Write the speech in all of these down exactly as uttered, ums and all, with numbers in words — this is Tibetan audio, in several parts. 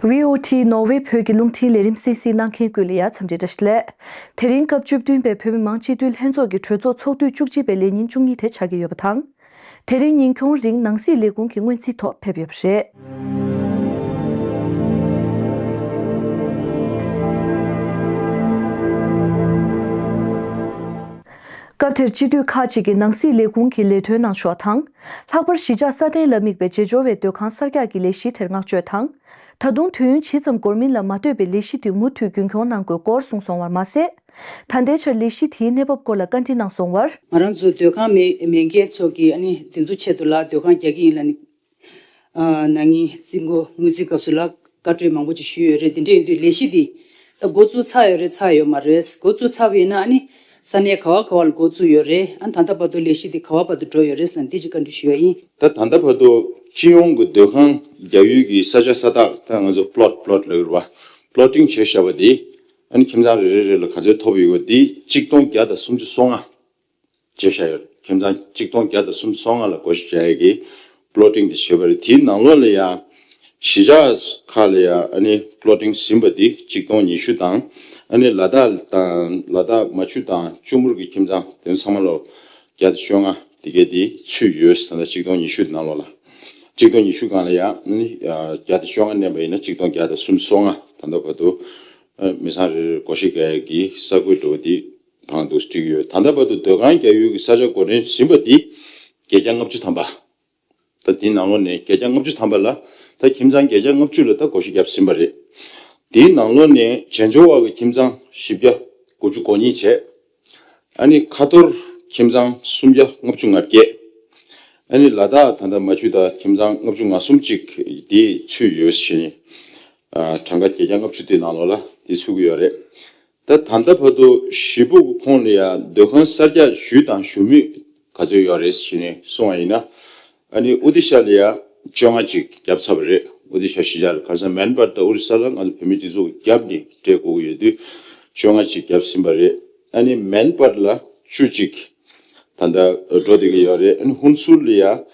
བྷི་ཨོ་ཊི་ནོར་ཝེ་བོད་ཀྱི་རླུང་འཕྲིན་ལས་རིམ་གསན་གཟིགས་གནང་མཁན་ཀུན་ལ་ཡ་འཚམས་འདྲི་བཀྲ་ཤིས་བདེ་ལེགས། དེ་རིང་སྐབས་བཅུ་བདུན་པའི་བོད་མི་མང་སྤྱི་འཐུས་ལྷན་ཚོགས་ཀྱི་གྲོས་ཚོགས་ཚོགས་དུས་བཅུ་གཅིག་པའི་ལས་ཉིན་བཅུ་གཉིས་དེ་ཆགས་ཀྱི་ཡོད་པ་དང་། དེ་རིང་ཉིན་ཁྱོང་རིང་ནང་སྲིད་ལས་ཁུངས་ཀྱི་སྔོན་རྩིས་ཐོག་ཕེབས་ཡོད་པ་རེད། སྐབས་དེར་སྤྱི་འཐུས་ཁག་ཅིག་གིས་ནང་སྲིད་ལས་ཁུངས་ཀྱི་ལས་དོན་གནང་ཕྱོགས་དང་། ལྷག་པར་གཞིས་ཆགས་སྲ་བརྟན་ལ་དམིགས་པའི་བྱེས་འབྱོར་བའི་སྡོད་ཁང་གསར་རྒྱག་གི་ལས་གཞི་དེར་བསྔགས་བརྗོད་དང་། ད་དུང་དུས་ཡུན་ཇི་ཙམ་འགོར་མིན་ལ་མ་ལྟོས་པའི་ལས་གཞི་དེ་མུ་མཐུད་རྒྱུན་འཁྱོངས་གནང་དགོས་སྐོར་གསུངས་སོང་བར་མ་ཟད། ད་ལྟའི་ཆར་ལས་གཞི་དེའི་གནས་བབ་སྐོར་ལ་བཀའ་འདྲི་གནང་སོང་བར། ང་རང་ཚོ་སྡོད་ཁང་མེད་མེད་མཁན་ཚོ་གིས་ཨ་ནི་དེ་ཚོ་ཆེད་དུ་ལ་སྡོད་ཁང་རྒྱག་གི་ཡིན་ལབ་ནི། ཨ་ན་ནིང་རྩིས་འགོ་དངུལ་རྩིས་སྐབས་སུ་ལ་བཀའ་འཁྲོལ་མང་པོ་ཅིག་ཞུས་ཡོད་རེད། དེ་འདྲ་ཡིན་དུས་ལས་གཞི་འདི་ད་འགོ་བཙུགས་ཚར་ཡོད་རེད་ཚར་ཡོད་མ་རེད། འགོ་བཙུགས་ཚར་བ་ཡིན་ན་ཨ་ནི་ས་གནས་ག་བ་ག་བ་ལ་འགོ་བཙུགས་ཡོད་རེད། ཨ་ད་ལྟ་བར་དུ་ལས་གཞི་འདི་ག་བ་བར་དུ་འགྲོ་ཡོད་རེད་ཟེར་ན་འདི་ཅིག་བཀའ་འདྲི་ཞུ་བ་ཡིན། ད་ད་ལྟ་བར་དུ་སྤྱི་ཡོངས་ཀྱི་སྡོད་ཁང་རྒྱག་ཡུལ་གྱི་ས་ཆ་ས་ཐག་ད་ང་ཚོ་པློཊ་པློཊ་ལབ་ཡོད་རེད་བ། པློ་ཊིང་བྱས་བཞག་པ་འདི་ཨ་ནི་ཁྱིམ་ཚང་རེ་རེ་རེ་ལ་ག་ཚོད་ཐོབ་ཡོད་པ་འདི་གཅིག་སྟོང་བརྒྱ་དང་སུམ་ཅུ་སོ་ལྔ། བྱས་བཞག་ཡོད། ཁྱིམ་ཚང་གཅིག་སྟོང་བརྒྱ་དང་སུམ་ཅུ་སོ་ལྔ་ལ་བགོ་བཤའ་བྱ་ཡ་གི་པློ་ཊིང་དེ་བྱས་པ་རེད། དེའི་ནང་ལོགས་ལ་ཡང་གཞིས་ཆགས་ཁག་ལ་ཡང་ཨ་ནི་པློ་ཊིང་ཟིན་པ་དེ་གཅིག་སྟོང་ཉི་ཤུ་དང་། ཨ་ནི་ལ་དྭགས་དང་ལ་དྭགས་མ་ཆུ་དང་ལྕུག་མུར་གྱི་ཁྱིམ་ཚང་དེ་ཚང་མ་ལ་བརྒྱ་དང་བཅོ་ལྔ་དེ་གས་དེ་ཚུད་ཡོད། ད་ལྟ་གཅིག་སྟོང་ཉི་ཤུ་དེ་ནང་ལོགས་ལ། གཅིག་སྟོང་ཉི་ཤུ་སྒང་ལ་ཡང་ཨ་ནི་བརྒྱ་དང་བཅོ་ལྔ་བསྣན་པ་ཡིན་ན་གཅིག་སྟོང་བརྒྱ་དང་སུམ་ཅུ་སོ་ལྔ་ད་ལྟ་བར་དུ་མི་ཚང་རེ་རེར་བགོ་བཤའ་བརྒྱབ་ཡ་གི་གསར་འགོད་འགྲོ་བ་དེ། གང་འདུག་བྲིས་ཀྱི་ཡོད། ད་ལྟ་བར་དུ་སྡོད་ཁང་རྒྱག་ཡུལ་གྱི་ས་ཆ་འགོ་འདྲེན་ཟིན་པ་འདི་བརྒྱད་བརྒྱ་ལྔ་བཅུ་ཐམ་པ། ད་དེའི་ནང་ལོགས་ནས་བརྒྱད་བརྒྱ་ལྔ་བཅུ་ཐམ་པ་ལ་ད་ཁྱིམ་ཚང་བརྒྱད་བརྒྱ་ལྔ་བཅུ་ལ་ད་བགོ་བཤའ་བརྒྱབ་ཟིན་པ་རེད། དེའི་ནང་ལོགས་ནས་བྱེས་འབྱོར་བ་གི་ཁྱིམ་ཚང་བཞི་བརྒྱ་དགུ་བཅུ་གོ་གཉིས་བྱས། ཨ་ནི་ཁ་ཐོར་ཁྱིམ་ཚང་སུམ་བརྒྱ་ལྔ་བཅུ་ང་བརྒྱད། ཨ་ནི་ལ་དྭགས་ད་ལྟ་མ་ཆུ་དང་ཁྱིམ་ཚང་ལྔ་བཅུ་ང་གསུམ་གཅིག་དེ་ཚུད་ཡོད་ཟེར་ནས་གྲངས་ཀ་བརྒྱད་བརྒྱ་ལྔ་བཅུ་དེའི་ནང་ལོགས་ལ་དེ་ཚུད་ཀྱི་ཡོད་རེད། ད་ད་ལྟ་བར་དུ་གཞིས་སྤོ་གི་ཁོངས་ལ་ཡང་སྡོད་ཁང་གསར་རྒྱག་ཞུས་དང་ཞུ་མུས་ག་ཚོད་ཡོད་རེད་ཟེར་ནས་གསུངས་པ་ཡིན་ན། ཨ་ནི་ཨོ་ཏི་ཤ་ལ་ཡང་བཅོ་ལྔ་ཅིག་བརྒྱབ་ཚར་བ་རེད། ཨོ་ཏི་ཤ་གཞིས་ཆགས་ལ་ག་རེ་ཟེར་མན་པར་དང་ཨོ་རི་ས་ལ་ང་ཚོ་བོད་མིའི་སྒྲིག་འཛུགས་ཀྱིས་བརྒྱབ་ནས་སྤྲད་དགོས་ཀྱི་ཡོད་དུས་བཅོ་ལྔ་ཅིག་བརྒྱབ་ཟིན་པ་རེད། ཨ་ནི་མན་པར་ལ་བཅུ་གཅིག་ད་ལྟ་འགྲོ་བསྡད་ཀྱི་ཡོད་རེད། ཨ་ནི་ཧུན་སུར་ལ་ཡང་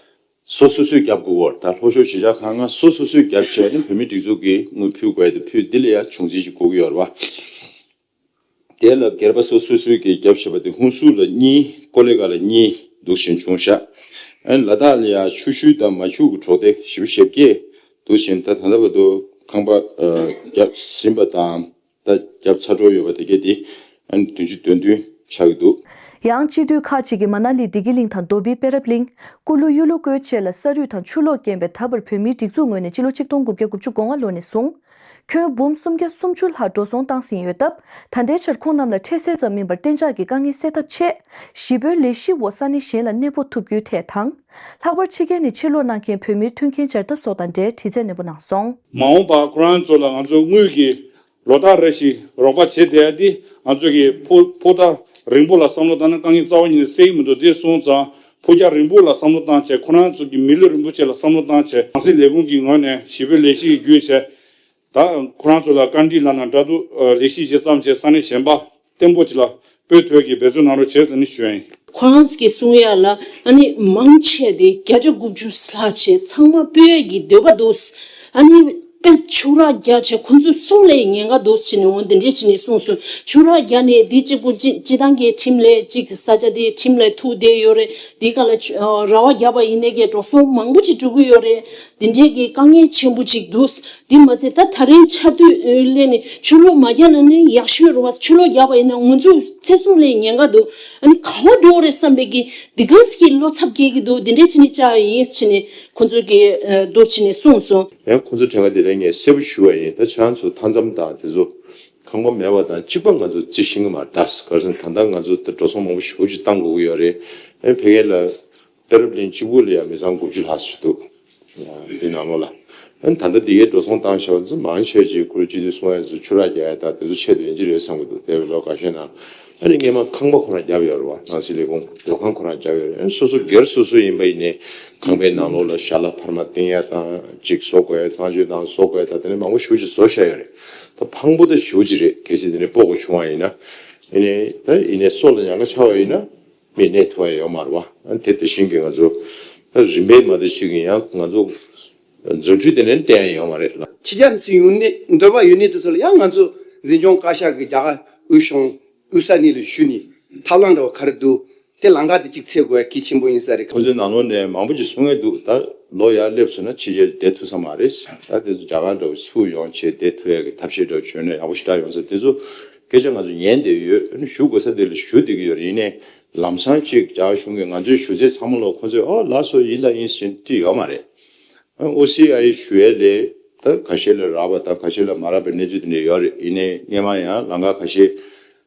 སོ་སོ་སོས་བརྒྱབ་དགོས་ཀྱི་ཡོད་རེད། ད་ལྷོ་ཕྱོགས་གཞིས་ཆགས་ཁག་ལྔ་སོ་སོ་སོས་བརྒྱབ་བྱས་ནས་བོད་མིའི་སྒྲིག་འཛུགས་ཀྱིས་དངུལ་ཕུལ་དགོས་དེ་ཕུལ་འདི་ལ་ཡང་བྱུང་འཛིན་ཅིག་དགོས་ཀྱི་ཡོད་རེད་བ། དེ་ལ་སྒེར་པ་སོ་སོ་སོས་ཀྱིས་བརྒྱབ་བྱས་པ་དེ་ཧུན་སུར་ལ་གཉིས། ཀོ་ལི་གྷལ་ལ་གཉིས་འདུག་བཞིན་བྱུང་ཤག་ཨ་ནི་ལ་དྭགས་ལ་ཡང་ཆུ་ཤུལ་དང་མ་ཆུ་གི་གྲོང་སྡེ་བཞི་བཅུ་ཞེ་བརྒྱད་འདུག་བཞིན་ད་ད་ལྟ་བར་དུ་ཁང་པ་བརྒྱབ་ཟིན་པ་དང་། ད་བརྒྱབ་ཚར་འགྲོ་ཡོད་པ་དེ་གས་དེ་ཨ་ནི་བདུན་ཅུ་དོན་བདུན་ཆགས་ཀྱི་འདུག་ཡང་སྤྱི་འཐུས་ཁག་ཅིག་གིས་མ་ན་ལི་བདེ་སྐྱིད་གླིང་དང་རྡོ་སྦིས་པེ་རབ་གླིང་། ཀུ་ལུ་གཡུ་ལུ་ཀོའི་བཅས་ལ་ས་རུད་དང་ཆུ་ལོག་རྐྱེན་པས་ད་བར་བོད་མིའི་སྒྲིག་འཛུགས་ངོས་ནས་ཕྱི་ལོ་ཆིག་སྟོང་དགུ་བརྒྱ་དགུ་བཅུ་གོ་ལྔ་ལོ་ནས་བཟུང་། ཁྱོན་འབུམ་སུམ་བརྒྱ་སུམ་ཅུ་ལྷག་འགྲོ་སོང་བཏང་ཟིན་ཡོད་སྟབས། ད་ལྟའི་ཆར་ཁོང་རྣམས་ལ་འཕྲལ་སེལ་ཙམ་མིན་པར་གཏན་འཇགས་ཀྱི་དཀའ་ངལ་སེལ་ཐབས་ཆེད། གཞིས་སྤོའི་ལས་གཞི་འོག་ས་གནས་གཞན་ལ་གནས་སྤོ་ཐུབ་རྒྱུའི་ཐད་དང་། ལྷག་པར་ཕྱི་རྒྱལ་ནས་ཕྱིར་ལོག་གནང་མཁན་བོད་མིར་མཐུན་རྐྱེན་སྦྱར་ཐབས་སོགས་དང་འབྲེལ་དྲི་རྩད་ནན་པོ་གནང་སོང་། མ་འོངས་པར་ཁོ་རང་ཚོ་ལ་ང་ཚོ་དངུལ་གྱི་ལོ་ལྟར་རེ་བཞིན་རོགས་པ་བྱེད་བསྡད་ཡ་འདི་ང་ཚོ་གི་ཕོ་ཕོ་ཐག་རིང་པོ་ལ་བསམ་བློ་བཏང་ན་དཀའ་ངལ་རྩ་བ་ཉིད་ནས་སེལ་གྱི་མི་འདུག་དེ་སོང་ཙང་ཕོ་རྒྱ་རིང་པོ་ལ་བསམ་བློ་བཏང་བྱས། ཁོ་རང་ཚོ་གི་མི་ལུས་རིན་པོ་ཆེ་ལ་བསམ་བློ་བཏང་བྱས། ནང་སྲིད་ལས་ཁུངས་ཀྱི་ངོས་ནས་གཞིས་སྤོའི་ལས་གཞི་ཡི་བརྒྱུད་བྱས། ད་ཁོ་རང་ཚོ་ལ་བཀའ་འདྲི་ལབ་ན་འདྲ་འདུག་ལས་གཞི་བྱེད་མཚམས་བྱས་ས་གནས་གཞན་པ་བརྟན་པོ་ཅིག་ལ་སྤོ་ཐུབ་ཀྱི་འབད་བརྩོན་གནང་རོགས་བྱེད་ཟེར་ནས་ཞུ་ཡ་ཡིན། ཁོ་རང་གིས་གསུང་ཡ་ལ་ཨ་ནི་མང་ཆེ་དེ་བརྒྱ་ཆ་དགུ་བཅུ་ལྷག་བྱས་ཚང་མ་སྤོ་ཡ་གི་འདོད་པ་འདུག་ཨ་ནི་དཔེ་ཆུ་རགས་རྒྱག་བྱས་ཁོ་ཚོའི་སྲོག་ལ་ཉེན་ཁ་འདུག་ཟེར་ནས་འོ་འདི་འདྲས་བྱས་ནས་གསུངས་སོང་། ཆུ་རགས་རྒྱག་ནས་འདི་གཅིག་པུ་སྤྱི་སྤྱི་བཏང་གི་ཁྲིམས་ལས་གཅིག་ས་ཆ་དེ་ཁྲིམས་ལས་ཐུག་བསྡད་ཡོད་རེད། འདི་ག་ལ་ཆུ་ཨ་ར་བ་བརྒྱབ་པ་ཡིན་ནའི་གི་འགྲོ་སོང་མང་པོ་ཅིག་འགྲོ་གི་ཡོད་རེད། འདི་འདྲས་ཀྱི་དཀའ་ངལ་ཆེན་པོ་ཅིག་འདུག་འདི་མ་ཚད་ད་ད་རིང་ཆར་དུས་ལས་ནས་ཆུ་ལོག་མ་རྒྱག་ན་ནི་ཡག་ཤོས་རེད་བ། ཆུ་ལོག་རྒྱག་པ་ཡིན་ན་ང་ཚོ་ཚེ་སྲོག་ལ་ཉེན་ཁ་འདུག་ཨ་ནི་ག་བ་འགྲོ་རེད་བསམ་པའི་གི་འདི་ག་ཟིག་གི་བློ་འཚབ་སྐྱེ་གི་འདུག་འདི་འདྲས་བྱས་ནས་བཅར་ཡིན་བྱས་ནས་ཁོ་ཚོ་གི་འདུག་བྱས་ནས་གསུངས་སོང་། ཡང་ཁོ་ཚོ་དྲན་ག་དེ་རིང་ངས་གསལ་པོ་ཞུ་བ་ཡིན། ད་ཁྱེད་རང་ཚོ་མཐའ་མཚམས་དང་དེ་ཚོ་ཁང་པ་མེད་པ་དང་གཅིག་པ་ང་ཚོ་རྩི་ཤེས་ཀྱི་མ་རེད། ད་ག་རེ་ཟེར་ན་ད་ལྟ་ང་ཚོ་ད་འགྲོ་སོང་མང་པོ་ཞེ་པོ་ཅིག་བཏང་དགོས་ཀྱི་ཡོད་རེད། ཨ་ནི་ཕ་གི་ལ། ཏེ་རབ་གླིང་གཅིག་པུ་ལ་ཡང་མི་ཚང་དགུ་བཅུ་ལྷག་ཙམ་འདུག་འདི་ནང་ལོགས་ལ། ཨ་ནི་ད་ལྟ་འདི་གའི་འགྲོ་སོང་བཏང་བཞག་པ་ཚོ་མང་ཆེ་ཅིག་ཁོ་རང་སྤྱི་འཐུས་གསུང་ཡ་ཚོ་ཆུ་རགས་རྒྱག་ཡ་ད་དེ་ཚོ་ཆེད་དུ་ཡིན་གྱི་རེད་བསམ་གྱི་འདུག་དེ་བས་ལོ་འགའ་ཤས་ནང་ཨ་ནི་སྔས་མ་ཁང་པ་ཁོ་རང་བརྒྱབ་ཡོད་རེད་བ། ནང་སྲིད་ལས་ཁུངས་སྡོད་ཁང་ཁོ་རང་བརྒྱབ་ཡོད་རེད། ཨ་ནི་སོ་སོ་སྒེར་སོ་སོ་ཡིན་པ་ཡིན་ནའི་ཁང་པའི་ནང་ལོགས་ལ་ཞྭ་ལ་འཕར་མ་བཏིང་ཡ་དང་ཅིག་བཟོ་དགོས་ཡ་གཙང་བཅོས་དང་བཟོ་དགོས་ཡ་ད་དེ་ནས་མང་པོ་ཞེ་པོ་ཅིག་བཟོ་བཞག་ཡོད་རེད། ད་ཕངས་པོ་ད་ཞེ་པོ་ཅིག་རེད། གལ་སྲིད་དེ་ནས་སྤོ་དགོས་བྱུང་བ་ཡིན་ན། ཡིན་ནའི་ད་ཡིན་ནའི་སྲོག་ལ་ཉེན་ཁ་ཆགས་པ་ཡིན་ན། མི་གནས་ཐུབ་པ་ཡོད་མ་རེད་བ། ཨ་དེ་དེ་བཞིན་གྱི་ང་ཚོ་རིམ་པས་མ་གཏོགས་ཤིག་ཡིན་ཡང་ང་ཚོ་ རྫུ་འཕྲུལ་དེ་ནས་བསྟན་ཡོད་མ་རེད་ལ། ཕྱི་རྒྱལ་ནས་ཡོང་ནས་འདོད་པ་ཡོད་ནི་དེ་ཚོ་ལ་ཡང་ང་ཚོ་འཛིན་སྐྱོང་བཀའ་ཤག་གི་རྒྱ་གར་དབུས་གཞུང་དབུས་ས་གནས་ལ་ཞུས་ནས་ཐབས་ལམ་འདྲ་བ་ག་རེ་འདུག་དེ་ལམ་ཁ་དེ་གཅིག་འཚོལ་དགོས་ཡ་གལ་ཆེན་པོ་ཡིན་ས་རེད། ཁོ་ཚོའི་ནང་ལོགས་ནས་མང་པོ་ཅིག་གསུང་ངེས་འདུག་ད་ལོ་ཡར་སླེབས་སོང་ན་ཕྱི་རྒྱལ་བསྡད་ཐུབ་ས་མ་རེད། ད་དེ་ཚོ་རྒྱ་གར་འདྲ་བོ་ཚུར་ཡོང་བྱས་བསྡད་ཐུབ་ཡ་གི་ཐབས་ཤེས་འདྲ་བོ་བྱུང་ན་ཡག་པོ་ཞེ་དྲག་ཡོང་ས་དེ་ཚོ་སྐད་ཆ་ང་ཚོ་ཉན་བསྡད་ཡོད། ཨ་ནི་ཞུ་དགོས་ས་དེ་ལ་ཞུ་བསྡད་ཀྱི་ཡོད་རེད། ཡིན་ནའི་ལམ་སང་ཅིག་རྒྱ་གར་གཞུང་གིས་ང་ཚོའི་ཞུ་ཚད་ཚང་མ་ལོག་ཁོ་ཚོས་ཨོ་ལགས་སོ་ཡིན་ད་ཡིན་ཟེར་དུས་ཡོད་མ་རེད། ཨོ་སི་ཨའི་ཞུ་ཡས་ལས་ད་ཁ་ཤས་ལ་རག་པ་དང་ཁ་ཤས་ལ་མ་རག་པའི་གནས་ཚུལ་དེ་འདྲ་ཡོད་རེད། ཡིན་ནའི་སྔས་མ་ཡང་ལམ་ཁ་ཁ་ཤས་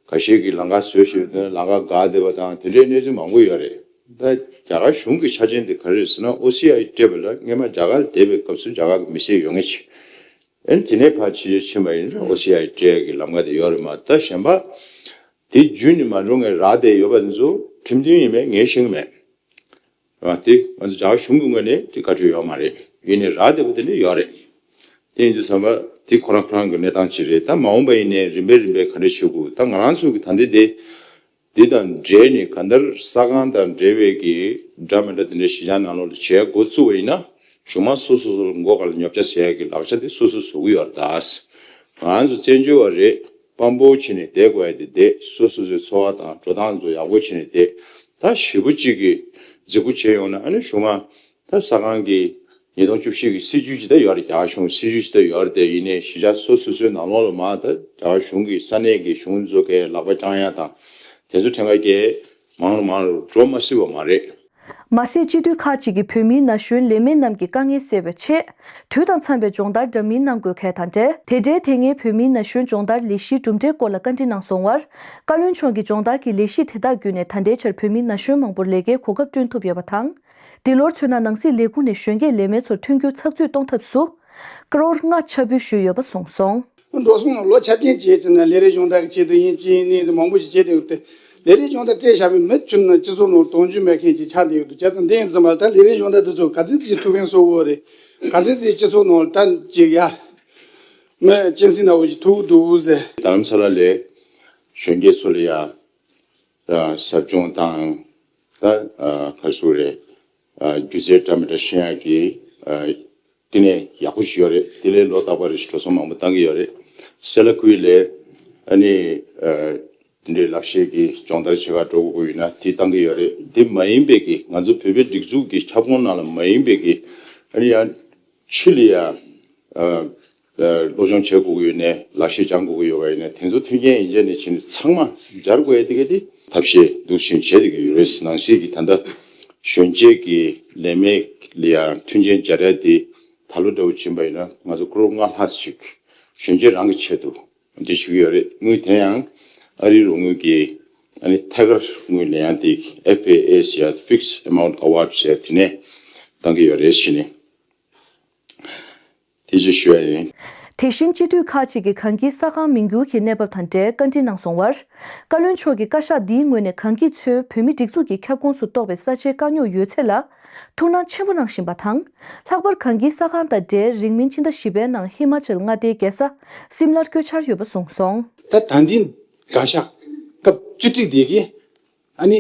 ཁ་ཤས་ཀྱིས་ལམ་ཁ་བཟོས་ཞེས་དེ་ལམ་ཁ་འགག་བསྡད་པ་དང་དེ་འདྲའི་གནས་ཚུལ་མང་པོ་ཡོད་རེད། ད་རྒྱ་གར་གཞུང་གི་ཆ་རྐྱེན་དེ་ག་རེ་རེད་ཟེར་ན་ཨོ་སི་ཨའི་སྤྲད་པ་ལ་སྔས་མ་རྒྱ་གར་ལ་བསྡད་པའི་སྐབས་སུ་རྒྱ་གར་གྱི་མི་སེར་ཡོད་མཁན་ཞིག་ཨ་ནི་དེ་ནས་ཕར་ཕྱི་རྒྱལ་ཕྱིན་པ་ཡིན་ན་ཨོ་སི་ཨའི་སྤྲད་ཡས་ཀྱི་ལམ་ཁ་དེ་ཡོད་རེད་མ་གཏོགས་གཞན་པ་དེ་བརྒྱུད་ནས་མ་འགྲོ་མཁན་རག་བསྡད་ཡོད་པ་དེ་ཚོ་ཁྲིམས་མཐུན་ཡིན་མེད་ངས་ཤེས་ཀྱི་མེད། རེད་བ། དེ་ང་ཚོ་རྒྱ་གར་གཞུང་གི་ངོས་ནས་དེ་བཀའ་འཁྲོལ་ཡོད་མ་རེད། ཡིན་ནའི་རག་བསྡད་པ་དེ་འདྲ་ཡོད་རེད། དེ་ཡིན་དུས་ཙམ་པ་དེ་ཁོ་རང་ཁོ་རང་གི་གནས་སྟངས་ཅིག་རེད། ད་མ་འོངས་པ་ཡིན་ནའི་རིམ་པས་རིམ་པས་ག་འདྲ་བྱེད་དགོས། ད་ང་རང་ཚོ་གི་ད་ལྟའི་དེ་འདི་དང་འབྲེལ་ནས་གང་ལྟར་ས་ཁང་དང་འབྲེལ་བའི་གི་འདྲ་མི་འདྲ་དེ་འདྲའི་གཞིས་ཆགས་ནང་ལོགས་ལ་བྱེད་འགོ་བཙུགས་པ་ཡིན་ན་གཞུག་མ་སོ་སོ་སོ་ལ་མགོ་སྒང་ལ་ཉོ་ཆ་ཟེར་ཡ་གི་ལག་ཆ་དེ་སོ་སོས་བཟོ་གི་ཡོད་རེད། ད་ང་ཚོ་བཙན་བྱོལ་བ་རེད། དཔང་པོ་བྱས་ནས་བསྡད་དགོས་ཡ་དེ་བསྡད། སོ་སོ་སོའི་འཚོ་བ་དང་འགྲོ་སྟངས་ཚོ་ཡག་པོ་བྱས་ནས་བསྡད། ད་ཞེ་པོ་གཅིག་གིས་རྫིག་པོ་བྱས་ཡོང་ན་ཨ་ནི་གཞུག་མ་ད་ས་ཁང་གི་ཉིས་སྟོང་བཅུ་བཞི་གི་སྲིད་ཇུས་ཅིག་ད་ཡོད་རེད། རྒྱ་གར་གཞུང་སྲིད་ཇུས་ཅིག་ད་ཡོད་རེད། དེ་ཡིན་ནའི་གཞིས་ཆགས་སོ་སོ་སོའི་ནང་ལོགས་ལ་མ་ད་རྒྱ་གར་གཞུང་གི་ས་གནས་ཀྱི་གཞུང་ཚོ་གའི་ལག་པ་བརྐྱང་ཡ་དང་དེ་ཚོ་ཕྲན་ཁ་གའི་མང་རུ་མང་རུ་འགྲོ་མ་སྲིད་པ་མ་རེད། མ་ཟད་སྤྱི་འཐུས་ཁག་ཅིག་གིས་བོད་མིའི་ན་གཞོན་ལས་མེད་རྣམས་ཀྱི་དཀའ་ངལ་སེལ་བའི་ཆེད། དུས་དང་འཚམ་པའི་སྦྱོང་བརྡར་འདྲ་མིན་གནང་དགོས་གལ་དང་འབྲེལ། དེ་འབྲེལ་དེ་སྔའི་བོད་མིའི་ན་གཞོན་སྦྱོང་བརྡར་ལས་གཞིའི་གྲུབ་འབྲས་སྐོར་ལ་བཀའ་འདྲི་གནང་སོང་བར། བཀའ་བློན་མཆོག་གིས་སྦྱོང་བརྡར་གྱི་ལས་གཞི་དེ་དག་བརྒྱུད་ནས་ད་ལྟའི་ཆར་བོད་མི་ན་གཞོན་མང་པོར་ལས་ཀའི་གོ་སྐབས་བསྐྲུན་ཐུབ་ཡོད་པ་དང་། འདི་ལོར་མཚོན་ན་ནང་སྲིད་ལས་ཁུངས་ནས་གཞོན་སྐྱེས་ལས་མེད་ཚོར་མཐུན་འགྱུར་ཚགས་ཚུད་གཏོང་ཐབས་སུ། ཀྲོར་ལྔ་ཆ་འབུལ་ཞུས་ཡོད་པ་གསུངས་སོང་། འགྲོ་སོང་ལ་ལོ་ཆ་རྐྱེན་བྱས་ཙང་ན་ལས་རིགས་སྦྱོང་བརྡར་གྱི་ཆེད་དུ་ཡིན་ཅི་ཡིན་ནི་མང་པོ་ཞིག་བྱས་ཏེ་ཡོད་དེ། ལས་རིགས་སྦྱོང་བརྡར་སྤྲད་བཞག་པའི་མི་ཁྱོན་ནས་སྤྱི་ཚོགས་ནང་དོན་རྒྱུ་མེད་མཁན་ཅིག་ཆགས་བསྡད་ཡོད་དུས་བྱས་ཙང་འདི་ཡིན་ཙམ་པ་ད་ལས་རིགས་སྦྱོང་བརྡར་འདི་ཚོ་ག་ཚོད་ཅིག་ཐུགས་ཕན་གསོས་ཡོད་རེད། ག་ཚོད་ཅིག་སྤྱི་ཚོགས་ནང་ལ་ད་ཅིག་ཡ་མི་གཅན་གཟན་འདྲ་བོ་ཞིག་ཐུག་འདུག་ཟེར། རྡ་རམ་ས་ལ་ལས་གཞོན་སྐྱེས་ཚོ་ལ་ཡ་ཟབ་སྦྱོང་དང་ད་ག་རེ་ཟེར་རེད། སྒྱུ་རྩལ་འདྲ་མི་འདྲ་ཤེས་ཡག་གི་བསྟི་གནས་ཡག་པོ་ཞིག་ཡོད་རེད། དེ་ལས་ལོ་རྟག་པར་རེ་བཞིན་འགྲོ་སོང་མང་པོ་བཏང་གི་ཡོད་རེད། སེ་ལ་ཀུའི་ལས་ཨ་ནི་དེ་འདྲའི་ལག་ཤེས་ཀྱི་སྦྱོང་བརྡར་བྱེད་གར་འགྲོ་དགོས་ཀྱི་ཡོད་ན་དེ་བཏང་གི་ཡོད་རེད། དེ་མ་ཡིན་པའི་གི་ང་ཚོ་བོད་པའི་སྒྲིག་འཛུགས་ཀྱི་ཁྱབ་ཁོངས་ནང་ལ་མ་ཡིན་པའི་གི་ཨ་ནི་ཡང་ཕྱི་ལ་ཡ་སློབ་སྦྱོང་བྱེད་དགོས་ཀྱི་ཡོད་ནའི་ལག་ཤེས་སྦྱང་དགོས་ཀྱི་ཡོད་པ་ཡིན་ནའི་དེ་ཚོ་མཐུན་རྐྱེན་ཡན་ཆད་ནས་བྱས་ནས་ཚང་མ་སྦྱར་དགོས་ཡ་དེ་ག་དེ་ཐབས་ཤེས་འདུག་བཞིན་བྱས་བསྡད་ཀྱི་ཡོད་རེད། ནང་སྲིད་ཀྱི་ད་ལྟ་གཞོན་སྐྱེས་ཀྱི་ལས་མེད་ལ་ཡང་མཐུན་རྐྱེན་སྦྱར་ཡ་དེ་ད་ལོ་འདྲ་བོ་ཕྱིན་པ་ཡིན་ན་ང་ཚོ་ཀྲོར་ལྔ་ལྷག་ཅིག་གཞོན་སྐྱེས་རང་གི་ཆེད་དུ་འདི་ཞུ་གི་ཡོད་རེད། དངུལ་དེ་ཡང་ཨ་རིའི་རོགས་དངུལ་གྱི་ཨ་ནི་ཐད་ཀར་དངུལ་ལེན་ཡ་དེ་ཨེཕ་ཨེ་ཨེ་ཟེར་ཡ་Fixed Amount Award ཟེར་ཡ་དེ་ནས་བཏང་གི་ཡོད་རེད་ཞུས་ནས། དེ་ཅིག་ཞུ་ཡ་ཡིན། དེ་བཞིན་སྤྱི་འཐུས་ཁག་ཅིག་གིས་གངས་སྐྱིད་ས་ཁང་མིང་བསྒྱུར་གྱི་གནས་བབ་དང་འབྲེལ་བཀའ་འདྲི་གནང་སོང་བར། བཀའ་བློན་མཆོག་གིས་བཀའ་ཤག་འདིའི་ངོས་ནས་གངས་སྐྱིད་མཚོན་བོད་མིའི་སྒྲིག་འཛུགས་ཀྱི་ཁྱབ་ཁོངས་སུ་གཏོགས་པའི་ས་ཆའི་དཀའ་རྙོག་ཡོད་ཚད་ལ་ཐུགས་སྣང་ཆེན་པོ་གནང་བཞིན་པ་དང་། ལྷག་པར་གངས་སྐྱིད་ས་ཁང་དང་འབྲེལ་རིང་མིན་ཕྱི་ཟླ་བཞི་པའི་ནང་ཧི་མ་ཅལ་མངའ་སྡེའི་རྒྱལ་ས་སིམ་ལར་བསྐྱོད་འཆར་ཡོད་པ་གསུངས་སོང་། ད་ད་འདི་བཀའ་ཤག་སྐབས་བཅུ་དྲུག་དེ་གི་ཨ་ནི།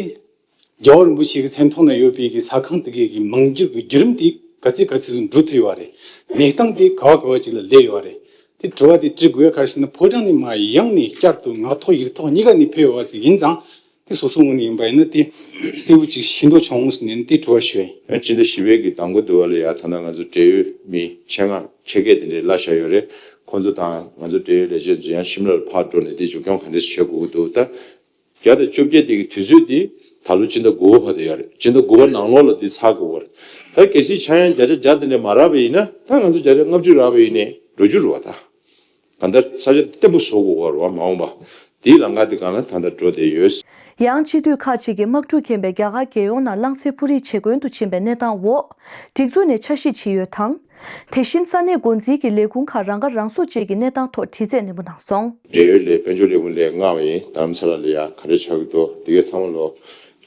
རྒྱལ་བ་རིན་པོ་ཆེ་གི་མཚན་ཐོག་ན་ཡོད་པའི་གི་ས་ཁང་དེ་གའི་གི་མིང་བསྒྱུར་གྱི་བརྒྱུད་རིམ་དེ་ག་ཚོད་ག་ཚོད་འགྲོ་ཐུབ་ཡོད་རེད། གནས་སྟངས་དེ་ག་བ་ག་བ་ཅིག་ལ་སླེབས་ཡོད་རེད། དེ་དྲི་བ་དེ་དྲི་དགོས་ཡ་ག་རེ་ཟེར་ན་ཕོ་བྲང་ནས་མར་ཡང་ནས་བསྐྱར་དུ་ངག་ཐོག་ཡིག་ཐོག་གཉིས་ཀ་ནས་ཕེབས་ཡོད་པ་ཅིག་ཡིན་ཙང་དེ་སོ་སོ་ངོས་ནས་ཡིན་པ་ཡིན་ན་དེ་གསལ་བོ་ཅིག་ཤེས་འདོད་བྱུང་ཟེར་ནས་དེ་དྲི་བ་ཞུ་ཡ་ཡིན། ཡང་སྤྱི་ཟླ་བཞི་པའི་གི་དང་པོ་དུ་བ་ལ་ཡ་ད་ལྟ་ང་ཚོ་འབྲེལ་ཡོད་མི་ཆེད་མངགས་ཆེད་སྐད་དེ་འདྲའི་གླ་བཞག་ཡོད་རེད། ཁོང་ཚོ་དང་ང་ཚོ་འབྲེལ་ཡོད་ལས་བྱེད་ཚོ་ཡང་ཤིམ་ལར་ཕར་འགྲོ་ནས་དེ་མཇུག་སྐྱོང་ག་འདྲས་བྱེད་དགོས་ཀྱི་འདུག་ད། བརྒྱ་དང་བཅོ་བརྒྱད་དེ་གི་དུས་ཚོད་དེ་ད་ལོ་སྤྱི་ཟླ་དགུ་པ་བར་དུ་ཡོད་རེད། སྤྱི་ཟླ་དགུ་པ་ནང་ལོགས་ལ་དེ་ཚར་དགོས་པ་རེད། ད་གལ་སྲིད་ཆག་ཡང་བརྒྱ་ཆ་བརྒྱ་དེ་འདྲ་མ་རག་པ་ཡིན་ན་ད་ང་ཚོ་བརྒྱ་ཆ་ལྔ་བཅུ་རག་པ་ཡིན་ནའི་འགྲོ་རྒྱུ་རེད་བ། ད་གང་ལྟར་ས་ཆ་བརྟན་པོ་བཟོ་དགོས་པ་རེད་བ། མ་འོངས་པ་དེའི་ལམ་ཁ་དེ་སྒང་ལ་ད་ལྟ་འགྲོ་བསྡད་ཡོད། ཡང་སྤྱི་འཐུས་ཁག་ཅིག་གིས་དམག་འཁྲུག་རྐྱེན་པས་རྒྱ་གར་རྒྱལ་ཡོངས་ནང་རླངས་འཚེར་འཕུར་རིས་ཇེ་དཀོན་དུ་ཕྱིན་པའི་གནས་སྟངས་འོག་སྒྲིག་འཛུགས་ནས་འཆར་གཞི་བྱས་ཡོད་དང་། དེ་བཞིན་ས་གནས་འགོ་འཛིན་གྱི་ལས་ཁུངས་ཁག་རང་ཁ་རང་གསོ་བཅས་ཀྱི་གནས་སྟངས་ཐོག་དྲི་རྩད་ནན་པོ་གནང་སོང་། འབྲེལ་ཡོད་ལས་དཔལ་འབྱོར་ལས་ཁུངས་ལས་མངགས་པ་ཡིན། རྡ་རམ་ས་ལ་ལ་ཡ་ག་རེ་ཆགས་ཀྱི་འདུག་དེ་གའི་ཚང་མ་ལོ་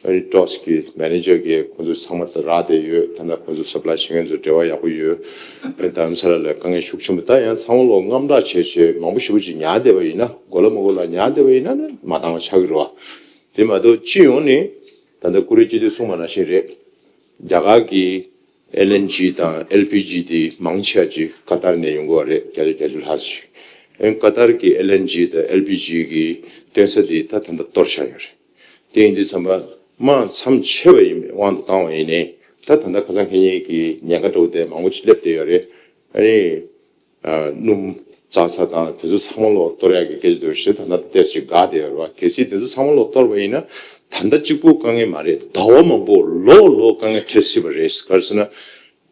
ཨ་ནི་ཊོས་ཀྱི་མེ་ནེ་ཇར་གྱིས་ཁོང་ཚོ་ཚང་མ་ད་རག་བསྡད་ཡོད། ད་ལྟ་ཁོང་ཚོ་སབ་ལའི་བྱེད་མཁན་ཚོ་འབྲེལ་བ་ཡག་པོ་ཡོད། ཨ་ནི་རྡ་རམ་ས་ལ་ལ་དཀའ་ངལ་ཤུགས་ཆེན་པོ་ད་ཡང་ཚང་མ་ལོ་དངངས་སྐྲག་བྱས་བྱས་མང་པོ་ཞེ་པོ་ཅིག་ཉར་བསྡད་པ་ཡིན་ན་མགོ་ལ་མགོ་ལ་ཉར་བསྡད་པ་ཡིན་ན་ནི་མ་འདང་བ་ཆགས་ཀྱི་རེད་བ། དེ་མ་གཏོགས་སྤྱི་ཡོངས་ནས་ད་ལྟ་ཀུ་རེ་སྤྱི་འཐུས་གསུངས་པ་ནང་བཞིན་རེད། རྒྱ་གར་གྱི་ ཨེལ་ཨེན་ཇི་དང་ཨེལ་པི་ཇི་དེ་མང་ཆེ་བ་ཅིག་ཀ་ཏར་ནས་ཡོང་གི་ཡོད་རེད། བརྒྱ་ཆ་བརྒྱད་ཅུ་ལྷག་ཙམ་ཞིག་ཨེ་ཀ་ཏར་གྱི་ཨེལ་ཨེན་ཇི་དང་ཨེལ་པི་ཇི་གི་བཏོན་ས་དེ་ད་ད་ལྟ་གཏོར་བཞག་ཡོད་རེད། དེ་ཡིན་དུས་ཙམ་པ་དམག་མཚམས་ཆད་པ་ཡིན་པའི་དབང་དུ་བཏང་བ་ཡིན་ནའི་ད་ད་ལྟ་ཁ་སང་ཁེ་ཉེན་གྱི་ཉེན་ཁ་འདྲ་བོ་དེ་མང་པོ་ཅིག་སླེབས་བསྡད་ཡོད་རེད། ཨ་ནི། སྣུམ་བཙག་ས་དང་དེ་ཚོ་ཚང་མ་ལོག་གཏོར་ཡག་གི་སྐད་ཆ་འདུག་ཞེས་ད་ལྟ་ཏོག་ཙམ་དགའ་བསྡད་ཡོད་རེད་བ། གལ་སྲིད་དེ་ཚོ་ཚང་མ་ལོག་གཏོར་བ་ཡིན་ན་ད་ལྟ་གཅིག་པུ་དཀའ་ངལ་མ་རེད། ཟླ་བ་མང་པོ་ལོ་ལོ་དཀའ་ངལ་འཕྲད་སྲིད་པ་རེད། ག་རེ་ཟེར་ན་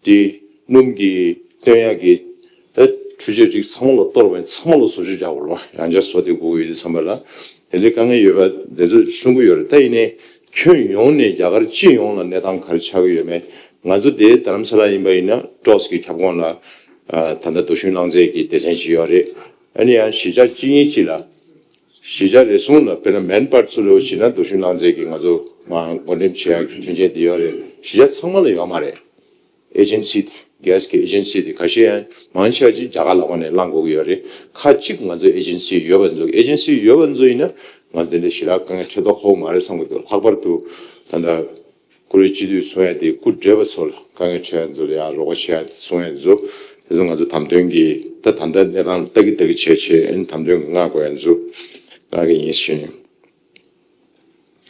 དེ་སྣུམ་གྱི་བཏོན་ཡག་གི་ད་འཕྲུལ་ཆས་རིགས་ཚང་མ་ལོག་གཏོར་བ་ཡིན། ཚང་མ་ལོག་བཟོ་བཅོས་རྒྱག་དགོས་རེད་བ། ཡང་བསྐྱར་བཟོ་དེ་དགོས་ཀྱི་ཡོད་དུས་ཙམ་པ་ལ་དེ་ཚོའི་དཀའ་ངལ་ཡོད་པ་དེ་ཚོ་གསུང་གི་ཡོད་རེད། ད་ཡིན་ནའི་ཁྱོན་ཡོངས་ནས་རྒྱ་གར་སྤྱི་ཡོངས་ལ་གནས་སྟངས་ག་རེ་ཆགས་ཀྱི་ཡོད་མེད། ང་ཚོ་དེ་རྡ་རམ་ས་ལ་ཡིན་པ་ཡིན་ན་ཀྲོག་སི་གི་ཁྱབ་ཁོངས་ལ། ད་ལྟ་རྡོ་ཤིང་རླངས་རྫས་ཀྱི་སྡེ་ཚན་ཞིག་ཡོད་རེད། ཨ་ནི་ཡང་གཞིས་ཆགས་གཅིག་གཉིས་ཅིག་ལ། གཞིས་ཆགས་རེ་ཟུང་ལ་དཔེར་ན་མེན་པར་ཚུ་ལོ་བྱས་ན་རྡོ་ཤིང་རླངས་རྫས་ཀྱི་ང་ཚོ་མ་བགོ་འགྲེམས་བྱེད་ཡག་གི་མཐུན་རྐྱེན་དེ་ཡོད་རེད། གཞིས་ཆགས་ཚང་མ་ལ་ཡོད་མ་རེད། ཨེ་ཇེན་སི་གྷེ་སི་གི་ཨེ་ཇེན་སི་དེ་ཁ་ཤས་ཡང་མང་ཆེ་བ་ཅིག་རྒྱ་གར་ལ་བར་ནས་བླངས་དགོས་ཀྱི་ཡོད་རེད། ཁ་གཅིག་ང་ཚོ་ཨེ་ཇེན་སི་ཡོད་པ་ཚོ་ཨེ་ཇེན་སི་ཡོད་པ་ཚོ་ཡིན་ན་ང་ཚོ་འདི་འདྲ་ཞེ་དྲག་དཀའ་ངལ་འཕྲད་མདོག་ཁ་པོ་མ་རེད་བསམ་གྱི་འདུག་ལྷག་པར་དུ་ད་ལྟ། ཀུ་རེ་སྤྱི་འཐུས་གསུང་ཡ་དེ་སྐུ་བགྲེས་པ་ཚོ་ལ་དཀའ་ངལ་འཕྲད་ཡ་ཚོ་ལ་ཡང་རོགས་པ་བྱེད་ཡ་གསུང་ཡ་ཚོ་དེ་ཚོ་ང་ཚོ་དམ་དོན་གྱི་ད་ད་ལྟ་གནས་སྟངས་ལ་ལྟ་གི་ལྟ་གི་བྱས་བྱས་ཨ་ནི་དམ་དོན་གྱི་མངགས་དགོས་ཡ་ཚོ་མངགས་གི་ཡིན་ཞུ་ཡིན།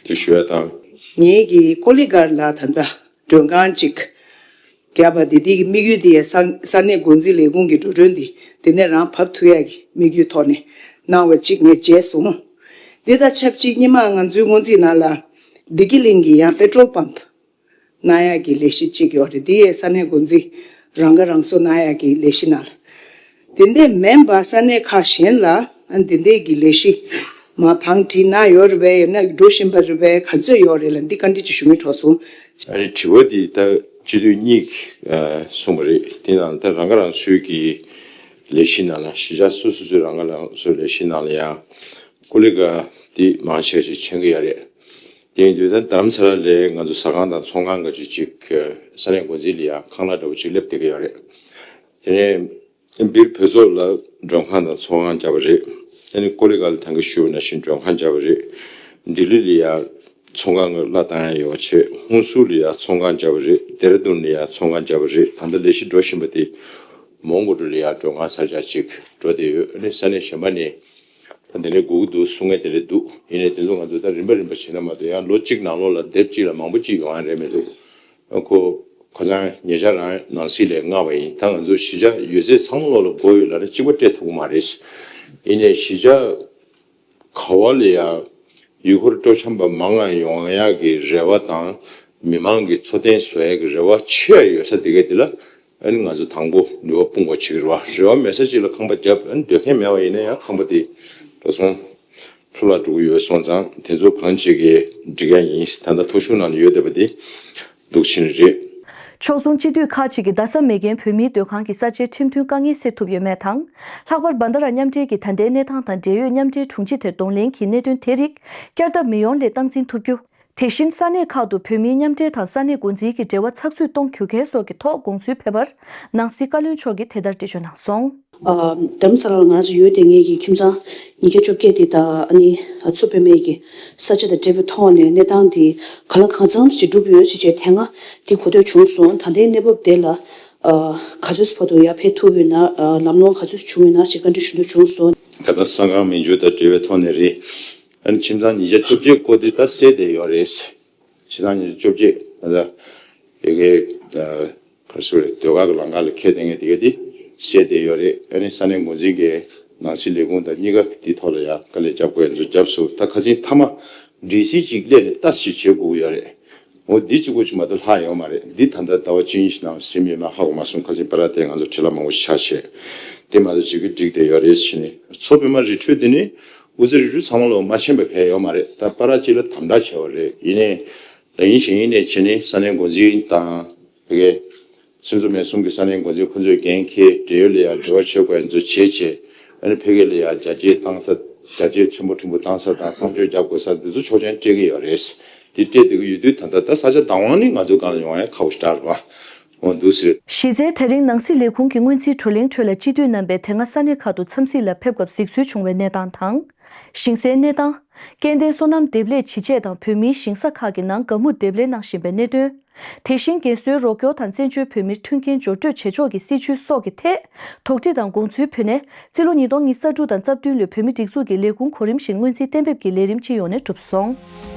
དེ་ཞུ་ཡ་དང་། ངེད་ཀྱི་ཀོ་ལི་གྷལ་ལ་ད་ལྟ་མགྲོན་ཁང་གཅིག་བརྒྱབ་པ་དེ་དེ་གི་དམིགས་ཡུལ་དེ་ཡ་ས་ས་གནས་འགོ་འཛིན་ལས་ཁུངས་ཀྱི་འགྲོ་གྲོན་དེ་དེ་ནས་རང་བབས་ཐུབ་ཡ་གི་དམིགས་ཡུལ་ཐོག་ནས་གནང་བ་གཅིག་ངས་བརྗེད་སོང་། འདི་དང་ཆབས་ཅིག་སྔོན་མ་ང་ཚོའི་སྔོན་རྩིས་ནང་ལ་བདེ་སྐྱིད་གླིང་གི་ཡང་པེ་ཊོལ་པམ་པ། གནང་ཡག་གི་ལས་གཞི་གཅིག་ཡོད་རེད། འདི་ཡང་ས་གནས་འགོ་འཛིན་རང་ཁ་རང་གསོ་གནང་ཡག་གི་ལས་གཞི་ནང་ལ། དེ་འདྲ་མིན་པ་ས་གནས་ཁག་གཞན་ལ་ཨ་འདི་འདྲ་གི་ལས་གཞི་མ་བང་བསྒྲིགས་གནང་ཡོད་རེད་པས། ཡང་ན་འགྲོ་བཞིན་པ་རེད་པས། ག་ཚོད་ཡོད་རེད་ལ་འདི་བཀའ་འདྲི་ཅིག་ཞུ་མི་འཕྲོག་སོང་། ཨ་རི་དྲི་བ་འདི་ད་སྤྱི་འཐུས་གཉིས་ཀྱིས་གསུངས་པ་རེད། དེ་ནང་ད་རང་ཁ་རང་གསོའི་གི་ལས་གཞི་ནང་ལ་གཞིས་ཆགས་སོ་སོ་ཚོའི་རང་ཁ་རང་གསོའི་ལས་གཞི་ནང་ལ་ཡང་ཀོ་ལི་གྷལ་འདི་མང་ཆེ་ཆེ་མཁྱེན་གྱི་ཡོད་རེད། དེ་ཡིན་དུས་ད་རྡ་རམ་ས་ལ་ལའི་ང་ཚོ་ཟ་ཁང་དང་ཚོང་ཁང་འགའ་ཅིག་ཅིག་ས་གནས་འགོ་འཛིན་ལ་ཡང་ཁང་གླ་འདྲ་བོ་ཅིག་སླེབས་བསྡད་ཀྱི་ཡོད་རེད། དེ་ནས་སྦིར་བོད་ཚོགས་ལ་མགྲོན་ཁང་དང་ཚོང་ཁང་བརྒྱབ་པ་རེད། དེ་ནས་ཀོ་ལི་གྷལ་ལ་ད་གིན་ཞུས་པ་ནང་བཞིན་མགྲོན་ཁང་བརྒྱབ་པ་རེད། ལྡི་ལི་ལ་ཡང་ཚོང་ཁང་གླ་བཏང་ཡ་ཡོད་པ་བྱས། ཧུན་སུར་ལ་ཡང་ཚོང་ཁང་བརྒྱབ་པ་རེད། ལྡེ་ར་ལྡུན་ལ་ཡང་ཚོང་ཁང་བརྒྱབ་པ་རེད། ད་ལྟ་ལས་གཞི་འགྲོ་བཞིན་པ་དེ་མོན་གྷོ་ལ་ཡང་མགྲོན་ཁང་གསར་རྒྱག་ཅིག་འགྲོ་བསྡད་ཡོད། ཨ་ནི་ས་གནས་གཞན་པ་ནས་ད་དེ་འདྲའི་སྒུག་གི་འདུག་གསུང་མཁན་དེ་འདྲ་འདུག་ཡིན་ནའི་དེ་ཚོ་ང་ཚོ་ད་རིམ་པ་རིམ་པ་བྱས་ན་མ་གཏོགས་ཡང་ལོ་གཅིག་ནང་ལོགས་ལ་དེབ་གཅིག་ལ་མང་པོ་གཅིག་ཡོང་ཡ་རེད་མི་འདུག་ཁོ་ཁ་སང་ཉེ་ཆར་རང་ནང་སྲིད་ལས་མངགས་པ་ཡིན། ད་ང་ཚོ་གཞིས་ཆགས་ཡོད་ཚད་ཚང་མ་ལོག་ལ་དགོས་ཡོད་ལབ་ན་གཅིག་པ་སྤྲད་ཐུབ་ཀྱི་མ་རེད། ཡིན་ནའི་གཞིས་ཆགས་ག་བ་ལ་ཡང་ཡུལ་སྐོར་སྤྲོ་འཆམ་པ་མང་ང་ཡོང་ཡག་གི་རེ་བ་དང་མི་མང་གི་འཚོ་རྟེན་བཟོ་ཡག་གི་རེ་བ་ཆེ་བ་ཡོད་ས་དེ་ག་དེ་ལ་ཨ་ནི་ང་ཚོ་དང་པོ་ནུས་པ་སྤུངས་པ་བྱེད་ཀྱི་རེད་བ། རེ་བ་མེད་ས་ཅིག་ལ་ཁང་པ་བརྒྱབ། ཨ་ནི་སྡོད་མཁན་མེད་པ་ཡིན་ན་ཡང་ཁང་པ་དེ་འགྲོ་སོང་འཕྲོ་བརླག་འགྲོ་གི་ཡོད་སོང་ཙང་དེ་ཚོ་གང་ཅིག་གིས་འགྲིག་ཡ་ཡིན། ད་ལྟ་ཐོ་གཞུང་ནང་ལ་ཡོད་བསྡད་པ་དེ་འདུག་ཕྱིན་རེད། ཕྱོགས་མཚུངས་སྤྱི་འཐུས་ཁག་ཅིག་གིས་རྡ་ས་མེས་རྒྱལ་བོད་མིའི་སྡོད་ཁང་གི་ས་ཆའི་ཁྲིམས་མཐུན་དཀའ་ངལ་སེལ་ཐུབ་ཡོད་མེད་དང་། ལྷག་པར་བན་ད་ར་མཉམ་འབྲེལ་གྱི་ད་ལྟའི་གནས་སྟངས་དང་འབྲེལ་ཡོད་མཉམ་འབྲེལ་དྲུང་ཆེ་དེར་གདོང་ལེན་གྱི་གནད་དོན་དེ་རིགས་བསྐྱར་ལྡབ་མི་ཡོང་སླད་སྟངས་འཛིན་ཐུབ་རྒྱུ། དེ་བཞིན་ས་གནས་ཁག་ཏུ་བོད་མིའི་མཉམ་འབྲེལ་དང་ས་གནས་འགོ་འཛིན་གྱི་འབྲེལ་བ་ཚགས་ཚུད་གཏོང་དགོས་གལ་སོགས་ཀྱི་ཐོག་དགོངས་ཚུལ་ཕེབས་པར། ནང་སྲིད་བཀའ་བློན་མཆོག་གིས་དེ་ལྟར་འགྲེལ་བརྗོད་གནང་སོང་། ཨ། རྡ་རམ་ས་ལ་ལ་ང་ཚོ་ཡོད་དེ་ངེད་ཀྱི་ཁྱིམ་ཚང་ཉིས་བརྒྱ་བཅོ་བརྒྱད་དེ་དང་ཨ་ནི་མཚོ་པདྨའི་གི་ས་ཆ་དང་འབྲེལ་བའི་ཐོག་ནས་གནས་སྟངས་དེ་ག་ལ་གང་འཚམ་ཞིག་འགྲུབ་ཡོད་ཅེས་བྱས་དེ་སྔ་དེ་གོ་ཐོས་བྱུང་སོང་། ད་ལྟའི་གནས་བབ་དེ་ལ་ཨ། ག་ཚོད་བར་དུ་ཡར་འཕེལ་ཐུབ་ཡོད་ན། ཨ། ལམ་ལྷོང་ག་ཚོད་བྱུང་ཡོད་ན་ཞེས་བཀའ་འདྲི་ཞུ་འདོད་བྱུང་སོང་། ད་ལྟ་ས་ཁང་མི་འགྱུར་དང་འབྲེལ་བའི་ཐོག་ནས་རེད། ཨ་ནི་ཁྱིམ་ཚང་ཉིས་བརྒྱ་བཅོ་བརྒྱད་སྐོར་དེ་ད་གསལ་བསྡད་ཡོད་རེད། ཁྱིམ་ཚང་ཉིས་བརྒྱ་བཅོ་བརྒྱད་ད་ལྟ་ཡ་གི་ཨ། ག་རེ་ཟེར་དགོས་རེད། ཟློས་གར་གྱི་ལམ་ཁ་ལ་འཁེལ་བསྡད་མཁན་དེ་ག་དེ་བཤད་བསྡད་ཡོད་རེད། ཨ་ནི་ས་གནས་འགོ་འཛིན་གྱིས་ནང་སྲིད་ལས་ཁུངས་དང་གཉིས་ཀ་དེའི་ཐོག་ལ་ཡང་དཀའ་ལས་རྒྱབ་དགོས་ཡ་ཚོ་རྒྱབ་སོང་། ད་ཁ་སང་མཐའ་མ་སྒྲིག་གཞི་གཅིག་སླེབས་ནས་ལྟ་ཞིབ་བྱེད་དགོས་ཀྱི་ཡོད་རེད། འོ་འདི་གཅིག་པོ་ཅིག་མ་གཏོགས་ལྷག་ཡོད་མ་རེད། འདི་ད་ལྟ་ཟླ་བ་གཅིག་གཉིས་ཤིག་ནང་ཟིན་ཡོད་མེད་ཧ་གོ་མ་སོང་། ཁ་སང་པ་ར་དེ་ང་ཚོ་འཕྲིན་ལས་མང་པོ་ཞིག་ཆགས་བྱས་དེ་མ་གཏོགས་གཅིག་གིས་འགྲིག་བསྡད་ཡོད་རེད་ཟེར་ནས། མཚོ་པདྨ་རི་ཁྲོད་དེ་ནི་དབུ་རྩེ་རི་ཁྲོད་ཚང་མ་ལ་མ་ཕྱིན་པ་གང་ཡང་ཡོད་མ་རེད། ད་པ་ར་གཅིག་ལ་དམ་དྲག་བྱས་པ་རེད། ཡིན་ནའི་ལ་ཡིན་ཞིང་ཡིན་ནའི་བྱས་ནས་ས་གནས་འགོ་འཛིན་དང་། དེ་གའི་སོ་སོ་མེད་གསུམ་གྱི་ས་གནས་འགོ་འཛིན་ཁོ་ཚོས་འགན་འཁྱེར་འབྲེལ་ཡོད་ལ་ཡང་འབྲེལ་བ་བྱེད་དགོས་ཡ་ཚོ་བྱས་བྱས། ཨ་ནི་ཕ་གི་ལ་ཡང་རྒྱ་སྐྱེད་བཏང་ས། རྒྱ་སྐྱེད་ཆེན་པོ་ཕྲན་བུ་བཏང་ས་དང་གསང་སྤྱོད་རྒྱག་དགོས་ས་འདི་ཚོ་ཆོག་མཆན་སྤྲད་ཀྱི་ཡོད་རེད། དེ་སྤྲད་བསྡད་ཀྱི་ཡོད་དུས་ད་ལྟ་ད་ས་ཆ་བདག་དབང་ནི་ང་ཚོའི་སྒང་ལ་ཡོང་ཡ་ཁག་པོ་ཞེ་དྲག་རེད་བ། འོང་འདུག་ཟེར། གཞི་རྩའི་ད་རིང་ནང་སྲིད་ལས་ཁུངས་ཀྱི་སྔོན་རྩིས་བགྲོ་གླེང་ཁྲོད་ལ་སྤྱི་འཐུས་རྣམ་པས་དེ་སྔ་ས་གནས་ཁག་ཏུ་འཚམས་གཟིགས་ལ་ཕེབས་སྐབས་གཟིགས་ཚུལ་བྱུང་བའི་གནས་སྟངས་དང་། ཞིང་སའི་གནས་སྟངས། སྐྱེ་ལྡན་སོ་ནམ་འདེབས་ལས་ཇི་བྱས་དང་བོད་མིའི་ཞིང་ས་ཁག་གི་ནང་དགའ་སྨུག་འདེབས་ལས་གནང་བཞིན་པའི་གནད་དོན། དེ་བཞིན་རྒན་གསོའི་རོགས་སྐྱོར་དང་བཙན་བྱོལ་བོད་མིར་མཐུན་རྐྱེན་སྦྱོར་སྤྲོད་བྱེད་ཕྱོགས་ཀྱི་སྲིད་བྱུས་སོགས་ཀྱི་ཐད་དོགས་འདྲི་དང་དགོངས་ཚུལ་ཕུལ་ནས། རྩིས་ལོ་ཉིས་སྟོང་ཉི་ཤུ་རྩ་དྲུག་དང་རྩ་བདུན་ལོའི་བོད་མི་སྒྲིག་འཛུགས་ཀྱི་ལས་ཁུངས་གོ་རིམ་བཞིན་སྔོན་རྩིས་གཏན་འབེབས་ཀྱི་ལས་རིམ་སྤྱི་ཡོངས་ནས་གྲུབ་སོང་།